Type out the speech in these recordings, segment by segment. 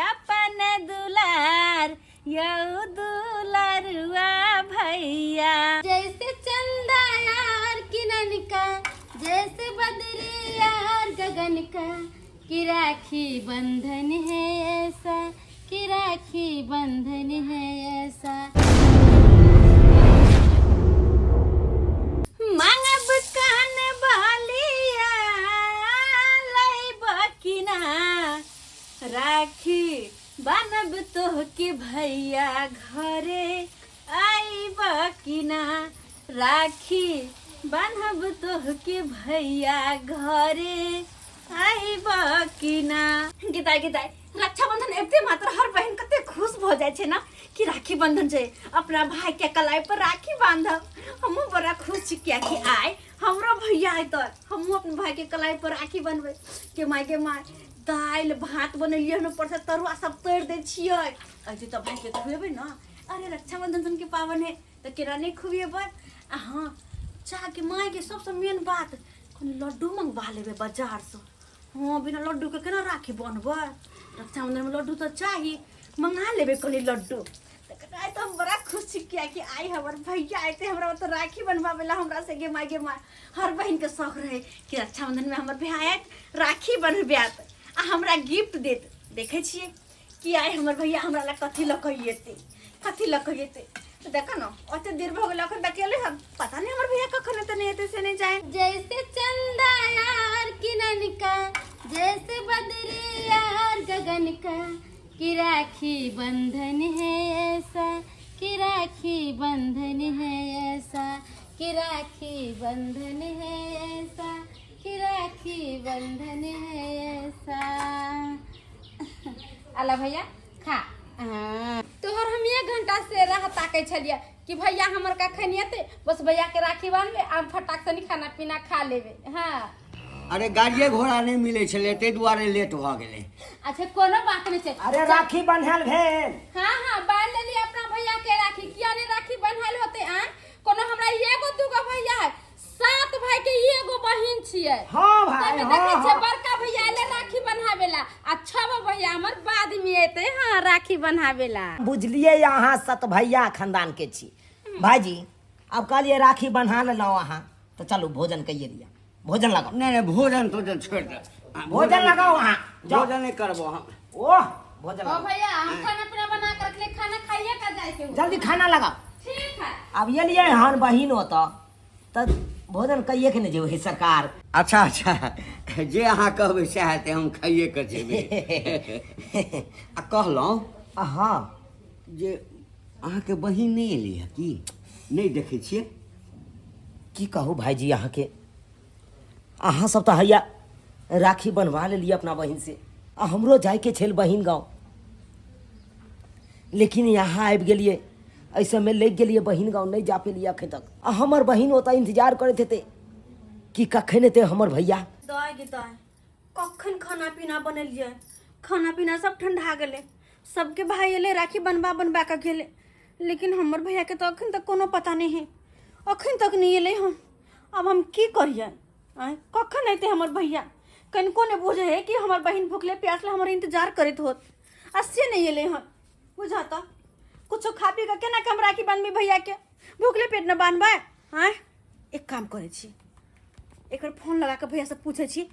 अपन दुलार यौ दुलरुआ भैया। जैसे चंदा यार किरण का, जैसे बदरी यार गगन का, कि राखी बंधन है ऐसा, कि राखी बंधन है ऐसा। मांगब कान बालिया लैब किना, राखी बान्हब तोहके भैया घरे आइब किना, राखी बान्हब तोहके भैया घरे आइब किना। गीताइ गीताइ रक्षाबंधन एते मात्र हर बहन कते खुश भऽ जाइ छै ना कि राखी बंधन छै, अपना भाई के कलाई पर राखी बांधब। हमहूँ बड़ा खुश छी कियाकि आइ हमरो भैया अयतै, हमहूँ अपन भाई के कलाई पर राखी बन्हबै। के माय के माय दालि भात बनेलियै हन, ऊपरसँ तरुआ सब तोड़ि दै छियै। अयतै तऽ भाईके खुएबै ने। अरे रक्षाबंधन के पाबनि है तऽ केना नहि खुएबै। आ हँ चाहके मायके सबसँ मेन बात कनि लड्डू मंगवा लेबै बाजारसँ। हँ बिना लड्डूके केना राखी बन्हबै, रक्षाबंधनमे लड्डू तऽ चाही, मंगा लेबै कनि लड्डू। तऽ आइ तऽ हम बड़ा खुश छी कियाकि आइ हमर भैया अयतै हमरा ओतऽ राखी बन्हबाबै लए हमरा से। गे माय गे माय, हर बहिनके शौक रहै कि रक्षाबंधनमे हमर भैया आयत राखी बन्हबायत आ हमरा गिफ्ट देत। देखै छियै कि आइ हमर भैया हमरा लए कथी लऽ कऽ एतै, कथी लऽ कऽ एतै। तऽ देखऽ ने ओते देर भऽ गेल अखन तक एलै हन, पता नहि हमर भैया कखन एतै नहि एतै से नहि जानि। जैसे चंदा यार किरण का, जैसे बदरी यार गगन का, कि राखी बंधन है ऐसा, कि राखी बंधन है ऐसा, कि राखी बंधन है ऐसा, कि राखी बंधन है ऐसा। अला भैया खा। तोहर हम एक घंटा से राह ताकै छलियै कि भैया हमर कखन एतै, बस भैया के राखी बान्हबै आ फटाक से खाना पीना खा लेबै। हाँ अरे गाड़िए घोड़ा नहि मिलै छलै ताहि दुआरे लेट भऽ गेलै। अच्छा कोनो बात नहीं छै। अरे राखी बन्हायल भेल? हाँ हाँ बांध लेली अपना भैया के राखी। किया नहीं राखी बन्हायल होते? आय कोनो हमरा एगो दूगो भैया है, 7 भाई के एगो बहिन छियै। हाँ भाई, तैमे हाँ, देखै छियै हाँ। बड़का भैया एलै राखी बन्हाबेला आ 6 गो भैया हमर बाद में एतै हाँ राखी बन्हाबेला। बुझलियै अहाँ 7 भैया खानदान के छी। भाईजी अब कहलियै राखी बन्हा लेलहुँ अहाँ तऽ चलू भोजन कहिए लिअ। भोजन लगाओ। नहीं नहीं भोजन तोजन छोड़ दे। हाँ, भोजन लगाओ अहाँ, जाओ। भोजन नहीं करबो हम। ओह भोजन ओ लगाओ। भैया हम खाना पीना बना कर रखले, खाना खाइए का जाए के हो। जल्दी खाना लगाओ। ठीक है। अब ये लिए हन बहिन होता तऽ भोजन कहिए के नहीं जेबै सरकार। अच्छा अच्छा जे अहाँ कहबै सएह हेतै, हम खाइए के जेबै। आ कहलहुँ हाँ जे अहाँके बहिन नहि एलै हँ की? नहि देखै छियै? की कहू भाईजी अहाँके, अहाँ सब तऽ हैया राखी बनवा लेलियै अपना बहिन से, आ हमरो जाइके छल बहिन गाँव, लेकिन यहाँ आबि गेलियै एहि सबमे लागि गेलियै बहिन गाँव नहि जा पेलियै अखन तक। आ हमर बहिन ओतऽ इन्तजार करैत हेतै कि कखन एतै हमर भैया। दाय गे दाय, कखन खाना पीना बनेलियै, खाना पीना सब ठंडा गेलै, सबके भाई एलै राखी बनबा बनबा कऽ गेलै, लेकिन हमर भैयाके तऽ अखन तक कोनो पता नहि है, अखन तक नहि एलै हन। आब हम की करियै? आँय कखन एतै हमर भैया? कनिको नहि बुझै है कि हमर बहिन भुखले प्यासले हमर इंतजार करैत होत, आ से नहि एलै हन। बुझा तऽ कुछो खा पी कऽ केना के हम राखी बान्हबै भैयाके? भुखले पेट ने बान्हबै? आँय एक काम करै छी, एक फोन लगा कऽ भैयासँ पूछै छी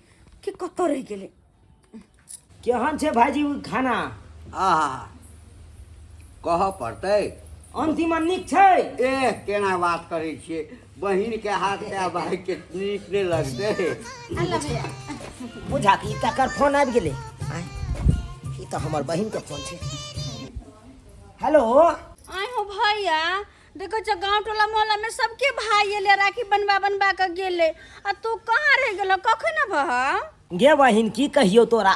कि कतऽ रहि गेलै। केहन छै भाईजी उ खाना? आहा कहऽ पड़तै। अंतिम नीक छै। ए केना बात करै छियै, बहिन के हाथ के आ भाई के नीक नहि लगतै। अल्लाह भैया बुझा कि ककर फोन आबि गेलै? आँय, ई तऽ हमर बहिन के फोन छै। हेलो। आइ हो भैया, देखो छ गांव टोला मोहल्ला में सबके भाई एले राखी बनवा बनवा के गेले, आ तू कहाँ रह गेलो? कखन अबह? गे बहिन की कहियो तोरा,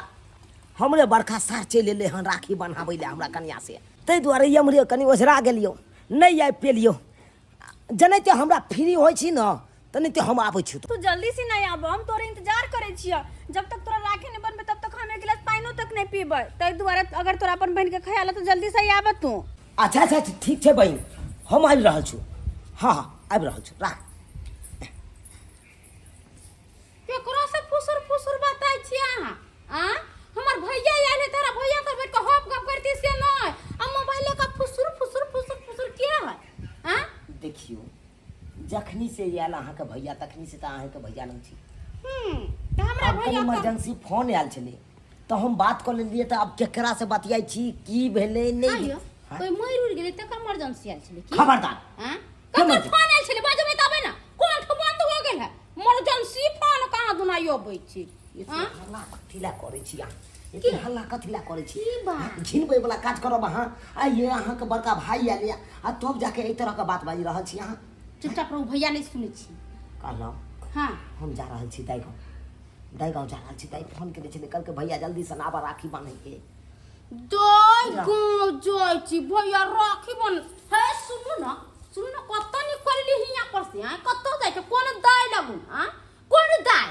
हमरे बड़का सार चलि एलै हन राखी बन्हाबै लए हमरा कनिया से, ताहि दुआरे एम्हरे कनि ओझरा गेलियौ, नहि आबि पेलियौ। जेनाहिते हमरा फ्री होइ छी ने तेनाहिते हम आबै छी। तू जल्दी से नहीं आब, हम तोरे इंतजार करै छियै, जब तक तोरा राखी नहीं बनबे तब तक हम एक गिलास पानिओ तक नहीं पीबै, ताहि दुआरे अगर तोरा अपन बहिन के ख्याल है तो जल्दी से आब तू। अच्छा अच्छा अच्छा, ठीक छै बहिन, हम आबि रहल छी। हाँ हाँ आबि रहल छी, राख। केकरो से फुसुर फुसुर बताय छी अहाँ? आ हमर भैया आयल है, तोरा भैया से बैठ के हप गप जखनी से आयल अहाँके भैया तखनी से तऽ अहाँके भैया लग छी। तऽ हमरा आब कनि भैया तऽ इमरजेंसी फोन आयल छलै तऽ हम बात कऽ लेलियै, तऽ आब केकरा से बतियाइ छी, की भेलै नहि? आइयो कोई मरि उड़ गेलै तकर इमरजेंसी आयल छलै की? खबरदार! आँ? के ककर मरतै? फोन आयल छलै? बजबै तबे ने। कंठ बंद हो गेल है, इमरजेंसी फोन कहाँ दुनाइयो अबै छी? आँ? हल्ला कथी लए करै छी अहाँ? एते हल्ला कथी लए करै छी? की बात? घिनबै वाला काज करब अहाँ? आइये अहाँके बड़का भाई आयल यऽ आ तब जाके एहि तरहके बात बाजि रहल छी अहाँ। चुपचाप रहू भैया, नहि सुनै छी। कहलहुँ, हाँ, हम जा रहल छी दाइ गाँव, दाइ गाँव जा रहल छी। दाइ फोन केने छलै, कहलकै भैया जल्दी से आबऽ राखी बान्हैके। दाइ गाँव जाइ छी भैया राखी बन हे। सुनू ने, सुनू ने, कतऽ निकलली हियाँ पर से? आँय, कतऽ जाइ छै? कोन दाइ लगू? आँय, कोन दाइ?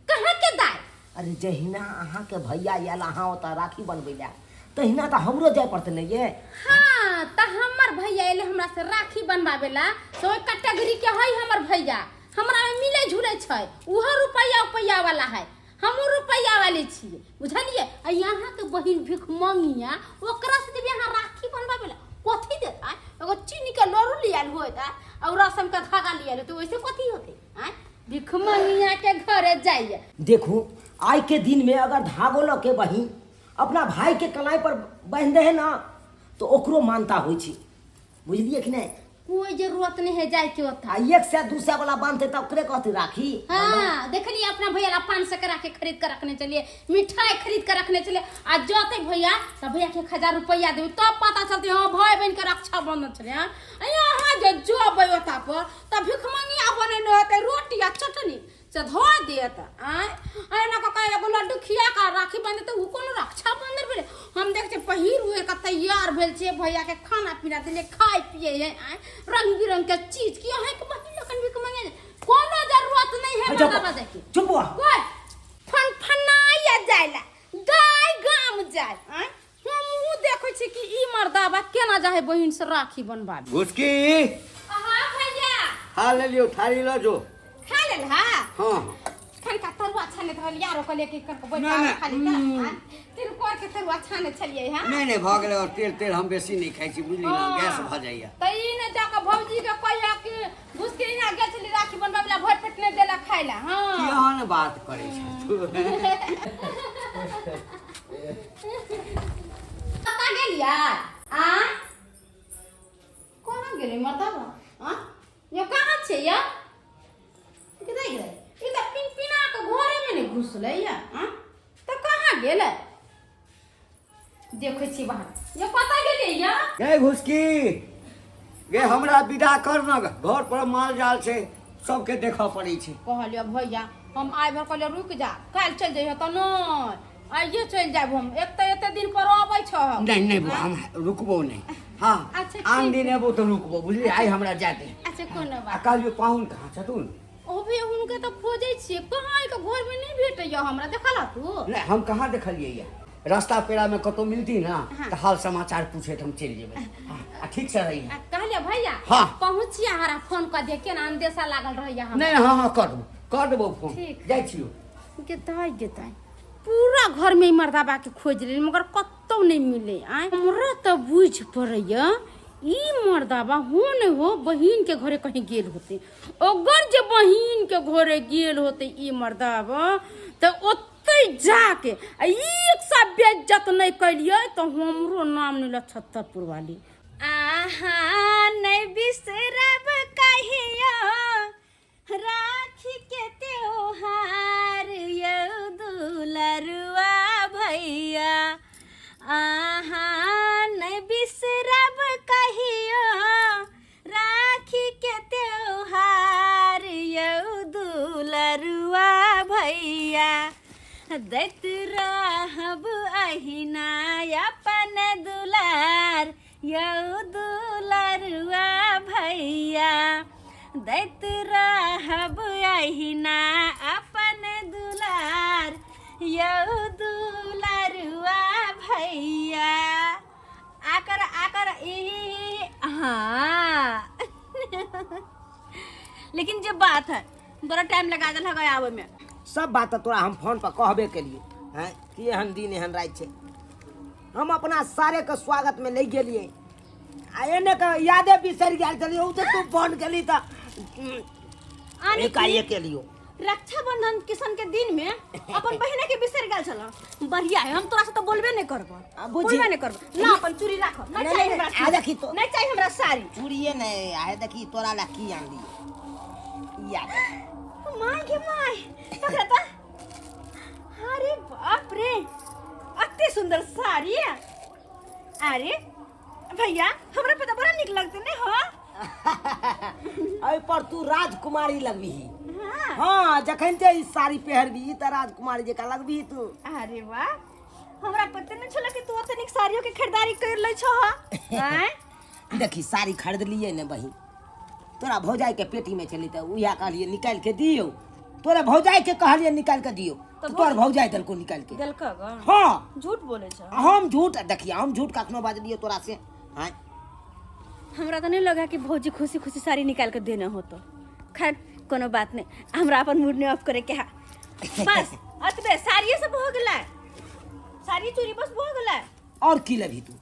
कहाँ के दाइ? अरे जहिना अहाँके भैया आयल अहाँ ओतऽ राखी बनबै लए, तहिना तऽ हमरो जाय पड़तै ने ये। हाँ, तऽ हमर भैया एले हमरा से राखी बनवावे ला से ओहि कैटेगरी के है हमर भैया। हमरा में मिले झुले छै, उहो रुपैया उपैया वाला है, हमहूँ रुपैया वाली छियै, बुझलियै? आ यहाँ के बहिन भिख मंगिया, ओकरा से जब यहाँ राखी बनवावे ला कथी देता? एगो चीनी के लड़ू लियाल होत और रसम के धागा लियाल होत, वैसे कथी होते? आँय, भिख मंगिया के घरे जाइए। देखू, आइ के दिन में अगर धागो लऽ के बहिन अपना भाई के कलाई पर बान्हि दे है ना, तो ओकरो मानता होइ छै, बुझलियै कि नहि? कोई जरूरत नहीं है जाए के ओता। आ 100 200 वाला बांधते तऽ ओकरे कहते राखी? हाँ, देखलिए अपना भैया ला 500 के राखी खरीद कर रखने चलिए, मिठाई खरीद कर रखने चलिए। आ जते भैया तब भैया के 1000 रुपया देबे तब पता चलते, हाँ, भाई बहन के रक्षा बंधन छले। हाँ, यहाँ जे जबै ओता पर तब भिखमंगिया बनेने हेतै, रोटी आ चटनी से धो देत। आँय, एना कऽ कऽ एगो लड्डू खिया कऽ राखी बान्हि देतै, ओ कोनो रक्षा बंधन भेलै? हम देख छियै पहिर उहिर कऽ तैयार भेल छियै, भैया के खाना पीना देलियै, खाय पियै है, आँय, रंग बिरंग के चीज की अहाँके बहिन लोकनि भी मंगे। कोनो जरूरत नहीं है मर्दाबा जाके। चुप हुआ। कोई फन फनाइया जायला गाय गाम जाय। आँय, हमहूँ देखै छी कि ई मर्दाबा केना जाहे बहिन से राखी बनबाबे। घुसकी। हाँ भैया। खा लेलियो, थारी लऽ जो। खा लेल? हाँ। हाँ। खनका तरुआ छाने धरल यारो, कहलियै कि कनका बैठ नहि, नहि। खाली तऽ तिलकोर के तरुआ छाने छलियै। हाँ। नहि नहि, भऽ गेलै। और तेल तेल हम बेसी नहि खाइ छी, बुझली ने? हाँ। गैस भऽ जाइया। तऽ ई ने जाकऽ भौजी के कहिया कि घुसके यहाँ गेल छली राखी बनबाबै ला, भरि पेट नहि देला खाइ ला। हाँ। केहन बात करै छै तू? कतऽ गेलियै? आ कहाँ गेलै मर्दाबा? आ यो कहाँ छै? या कतऽ गेलै? ई तऽ पिन पिना के घरे मे नहि घुसलै या। आ तऽ कहाँ गेलै? देखै छी बाहर। यो कतऽ गेलियै या? गे घुसकी गे, हमरा विदा कर न, घर पर माल जाल छै, सबके देखऽ पड़ै छै। कहलियै भैया, हम आइ भर कहलियै रुकि जा, काल्हि चलि जइहे, तऽ नहि, आइए चलि जायब हम। एक तऽ एते दिन पर अबै छह। नहि नहि बौआ, हम रुकबो नहि। हाँ। अच्छा, आन ठीक। दिन एबो तऽ रुकबो, बुझली? आइ हमरा जाय दे। अच्छा, कोनो आ बात। कहलियो, पाहुन कहाँ छथुन? ओ भी हुनके तऽ खोजै छियै, कहाँ के घर में नहि भेटैया हमरा। देखल तू? नहि, हम कहाँ देखलियै या। रास्ता पेड़ा में कतौ मिलती ना हाँ। तऽ हाल समाचार पूछैत हम चलि जेबै। हाँ, आ ठीक से रही। आ कहलियै भैया, हाँ। पहुँचिया, हमरा फोन कऽ दिअ, केना अंदेशा लागल रहैया हमरा। नहि, हाँ हाँ, कर देबो, कर देबो फोन। ठीक। जाइ छियौ। गेताय गेताय, पूरा घर में ई मर्दाबा के खोज लेली मगर कतौ नहीं मिले। आय, हमरा तऽ बुझ पड़ैया ई मर्दाबा हो न हो बहिन के घरे कहीं गेल होते। अगर जे बहिन के घरे गेल होते ई मर्दाबा तऽ ओतै जाके आ एक सा बेइज्जत नहीं कैलियै तऽ हमरो नाम नहीं ल छत्तरपुर वाली। आहा नहीं बिसरब कहियो राखी के त्योहार यौ दुलरुआ भैया। आहा नहीं बिसरब कहियो राखी के त्योहार यौ दुलरुआ भैया। दैत रहब अहिना अपन दुलार यौ दुलरुआ भैया। दैत रहब अहिना अपन दुलार यौ दुलरुआ भैया। आकर आकर ई। हाँ, लेकिन जे बात है, बड़ा टाइम लगा देल है आवे में। सब बात तऽ तोरा हम फोन पर कहबे केलियै हैं कि एहन दिन एहन राति छै। हम अपना सारे के स्वागत में नहि गेलियै आ एने के यादे बिसरि गेल छलियै। ओ तऽ तू फोन केली तऽ आने एकाएक एलियो। रक्षाबंधन किशन के दिन में अपन बहिना के बिसर गेल छल। बढ़िया है, हम तोरा से तो बोलबे नहीं करबो। आ, बुझी। बोलबे नहीं करबो ना। अपन चूड़ी राखो ना। नहीं, चाहिए नहीं, हमरा आ चूड़ी। देखी तो। नहीं चाहिए हमरा साड़ी। चूड़िए नहीं आए, देखी तोरा ला की आनलियो या। My के my, पकड़ा ता। अरे बाप रे, अति सुंदर साड़ी। अरे भैया, हमरा पे तो बड़ा निक लगते नहीं हो। एहि पर तू राजकुमारी लगबही। हाँ। हाँ, जखन जे ई साड़ी पहिरबही तऽ राजकुमारी जकाँ लगबही तू। अरे वाह, हमरा पते नहीं छला कि तू ओते निक साड़ियों के खरीदारी कर लै छह। आँय? देखी, साड़ी खरीदलियै ने बहिन, तोरा भौजाई के पेटी में छलै तऽ उएह कहलियै निकालि के दियौ। तोरा भौजाई के कहलियै निकालि के दियौ तऽ तोहर भौजाई देलको निकालि के। देलका गा? हाँ। झूठ बोले छ। हम झूठ? देखिए, हम झूठ कखनो बाजलियै तोरा से? आँय? हमरा तो नहीं लगा कि भौजी खुशी खुशी साड़ी निकाल के देने हो तो। खैर, कोनो बात नहीं, हमरा अपन मूड नहीं ऑफ करे के है। बस अतबे साड़िए सब हो गेलै, साड़ी चूड़ी बस हो गेलै। और की लेबही तू?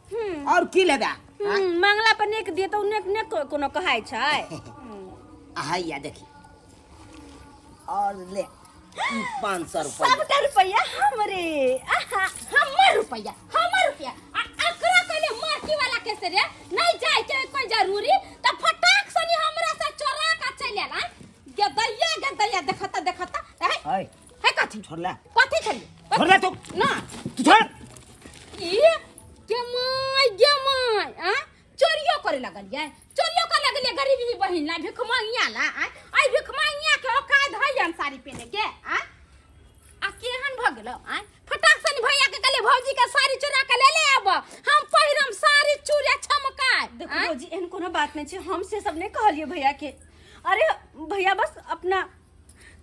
और की लेबे? मांगला पर नेक दिए तो नेक नेक कोनो कहाय छै। हैया देखी, और ले 500 रुपया। सबटा रुपया हमरे। आहा, हमर रुपया, हमर रुपया। आ अकरा कहले मार्की वाला के से रे नहीं जाए के कोई जरूरी त फटाक सनी हमरा से चोरा का चल आला। गदैया गदैया, देखता देखता है। है। है कथी? छोड़ ले। कथी छोड़िए? छोड़ ले तू। ना। तू छोड़। ई के my गे my, आ चोरियो करे लगलियै, चोरियो करे लगलियै गरीबी बहिन ला, भिखमंगिया ला। आ आई भिखमंगिया के औकात है हम साड़ी पहने के? आ आ केहन भ गेलो? आ फटाक से भैया के कहलियै भौजी के साड़ी चोरा के ले ले आब, हम पहिरम साड़ी चूड़ी चमकाय। देखो भौजी, एहन कोनो बात नहीं छै, हम से सब नहीं कहलिए भैया के। अरे भैया बस अपना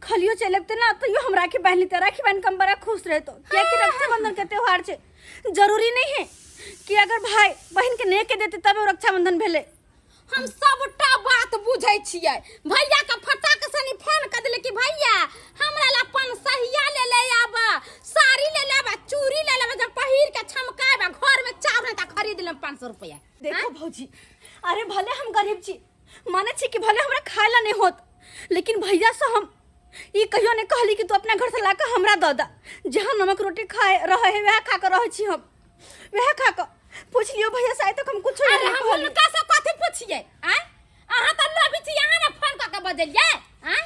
खलियो चले ते ना तो यो हम राखी बांध लेते, राखी बांध के हम बड़ा खुश रहे। तो क्या कि रक्षाबंधन के त्योहार छै, जरूरी नहीं है कि अगर भाई बहन के नेक के देते तब रक्षाबंधन भेले। हम सबटा बात बुझै छियै। भैया के फटाक सनी फोन कर देले कि भैया हमरा ला 500 ले ले आब, साड़ी ले ले आब, चूड़ी ले ले आब, जब पहिर के छमकाएब। घर में चाउर नहीं त खरीद लेम 500 रुपया। देखो भौजी, अरे भले हम गरीब छी, माने छी कि भले हमरा खाए ला नहीं होत, लेकिन भैया से हम ई कहियो नहीं कहली कि तू अपना घर से लाके हमरा दऽ दा। जहाँ नमक रोटी खाए रहे है वएह खा के रहै छी हम, वएह खा के। पूछ लियो भैया से, आइ तक हम कुछो अरे नहीं हम कहली। हुनका से कथी पूछिए? आय, अहाँ त लोभी छी, अहाँ ने फोन क के बजलियै? आय,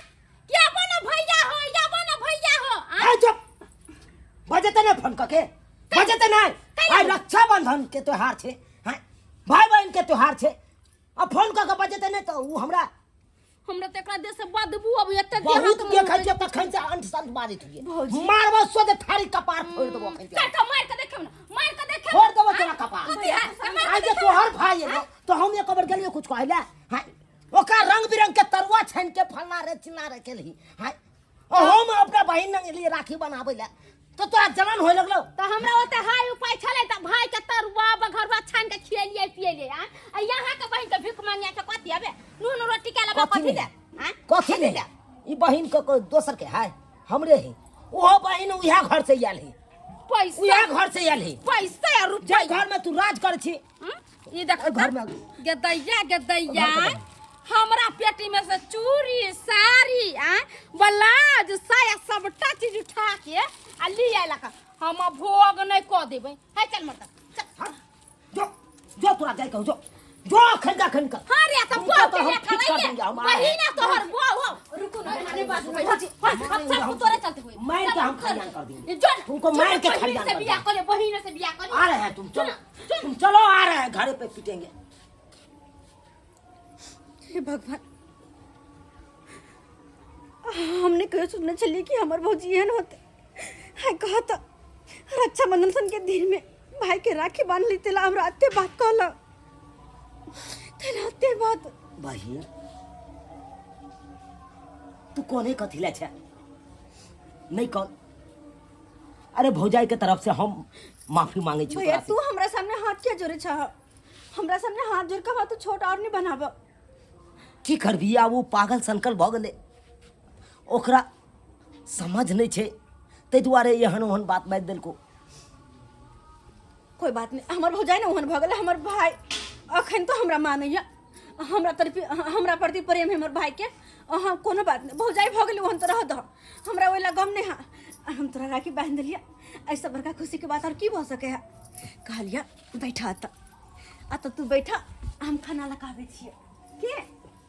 कि अपन भैया हो या अपन भैया हो? आय? ए चुप, बजेते नहीं फोन करके, बजेते नहीं। आइ रक्षाबंधन के त्योहार छै, हैं, भाई बहन के त्योहार छै, आ फोन कऽ के बजेते नहीं तऽ उ हमरा हमरा त एकरा देह से बदबू अब एते बहुत देखै छियै तखन से अंट संट बाजैत हुए। मारबो सोझे थारी, कपार फोड़ि देबो अखन। काट के मार के देखब ना, मार के देखब। फोड़ देबो तोरा कपार। कथी है? मार के आइ जे तोहर भाई एलो तो हम एक बेर गेलियो कुछ कहले हैं, ओकरा रंग बिरंग के तरुआ छानि के फलना रे चिल्ला रे केलही हैं, आ हम अपना बहिन लग एलियै राखी बनाबै लए तो तोरा जलन होय लगलो। त हमरा ओते हाय उपाय छलै त भाई के तरुआ बघरुआ छान के खिएलियै पिएलियै। आ आ यहाँ के बहिन के भीख मांगिया के कथी आबे? नून रोटी के अलावा कथी कथी नहि? दे? आ कथी नहि? ई बहिन के कोई दोसर के है, हमरे है। ओहो बहिन उएह घर से आयल है। पैसा उएह घर से आयल है। पैसा आ जे रुपया घर में तू राज कर छी। ई देख। घर में गदैया गदैया, घर के हमरा पेटी में से चूड़ी साड़ी आ ब्लाउज साया सबटा चीज उठा के आ ली आयल। हम भोग नहीं कऽ देबै है। चल मत, चल। जो जो, तोरा जाय कहू, जो जो, अखन अखन कर। हाँ रे, तो तुमको बुआ तो के हम ले ठीक कर देंगे, हम आए। बहिना तोहर बुआ हो। रुको ना, हमारे बात भौजी। हाँ, अब सब तोरे चलते हुए मार के हम खलियान कर देंगे। जो तुमको मार के खलियान से कर बियाह देंगे। करे, बहिन से बियाह करे। आ रहे हैं, तुम चलो, तुम चलो, आ रहे हैं, घरे पे पीटेंगे। हे भगवान, हमने कहियो सोचने छलियै कि हमर भौजी एहन होते है। कहत रक्षाबंधन सन के दिन में भाई के राखी बांध ली तेला हमरा अते बात कहला, तेला अते बात। बहिन, तू कोने कथी ले छै? नहीं कौन। अरे भौजाई के तरफ से हम माफी मांगे छी भैया, तोरा से। तू हमरा सामने हाथ किया जोड़े छह? हमरा सामने हाथ जोड़ के हमरा तू छोट और नहीं बनाब। की करबी, आब ओ पागल सनकल भऽ गेलै, ओकरा समझ नहि छै, ताहि दुआरे एहन ओहन बात बाजि देलको। कोई बात नहीं, हमर भौजाई ने ओहन भऽ गेलै, हमर भाई अखन तो हमरा मानैया, हमरा तरफ हमरा प्रति प्रेम है हमर भाई के। अहाँ कोनो बात नहि, भौजाइ भऽ गेलै ओहन तऽ रह दह, हमरा ओहि लए गम नहि है। हम तोरा राखी बान्हि देलियै, एहिसँ बड़का खुशीके बात आओर की भऽ सकै है। कहलियै बैठा तऽ, आ तऽ तू बैठा, हम खाना लऽ कऽ आबै छियै। के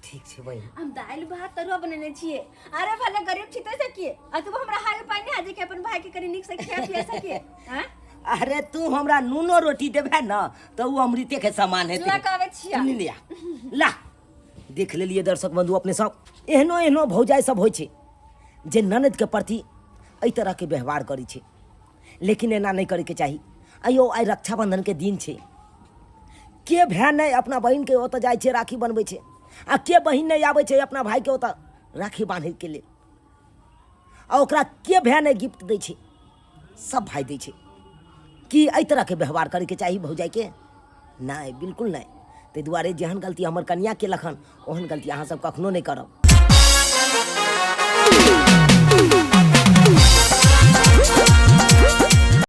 ठीक छै बहिन। हम दालि भात तरुआ बनेने छियै। अरे भले गरीब छी तैसे की, आ तू हमरा हाय उपाय नहि है जे कि अपन भाई के कनि नीक से खिया पिया सकिए? आँय? अरे तू हमरा नूनो रोटी देबे न तऽ ओ अमृते के समान हेतै। लऽ कऽ आबै छियै। सुनि लिया, ला देख लेलियै दर्शक बंधु अपने सब, एहनो एहनो भौजाइ सब होइ छै जे ननद के प्रति एहि तरह के व्यवहार करै छै, लेकिन एना नहि करैके चाही। अयो आइ रक्षाबंधन के दिन छै, के भाय नहि अपना बहिनके ओतऽ जाइ छै राखी बनबै छै, आ के बहिन नहि आबै छै अपना भायके ओतऽ राखी बान्हैके लेल, आ ओकरा के भाय नहि गिफ्ट दै छै, सब भाय दै छै। की एहि तरहके व्यवहार करैके चाही भौजाइके? नहि, बिल्कुल नहि। ताहि दुआरे जेहन गलती हमर कनिया केलक हन ओहन गलती अहाँ सब कखनो नहि करब।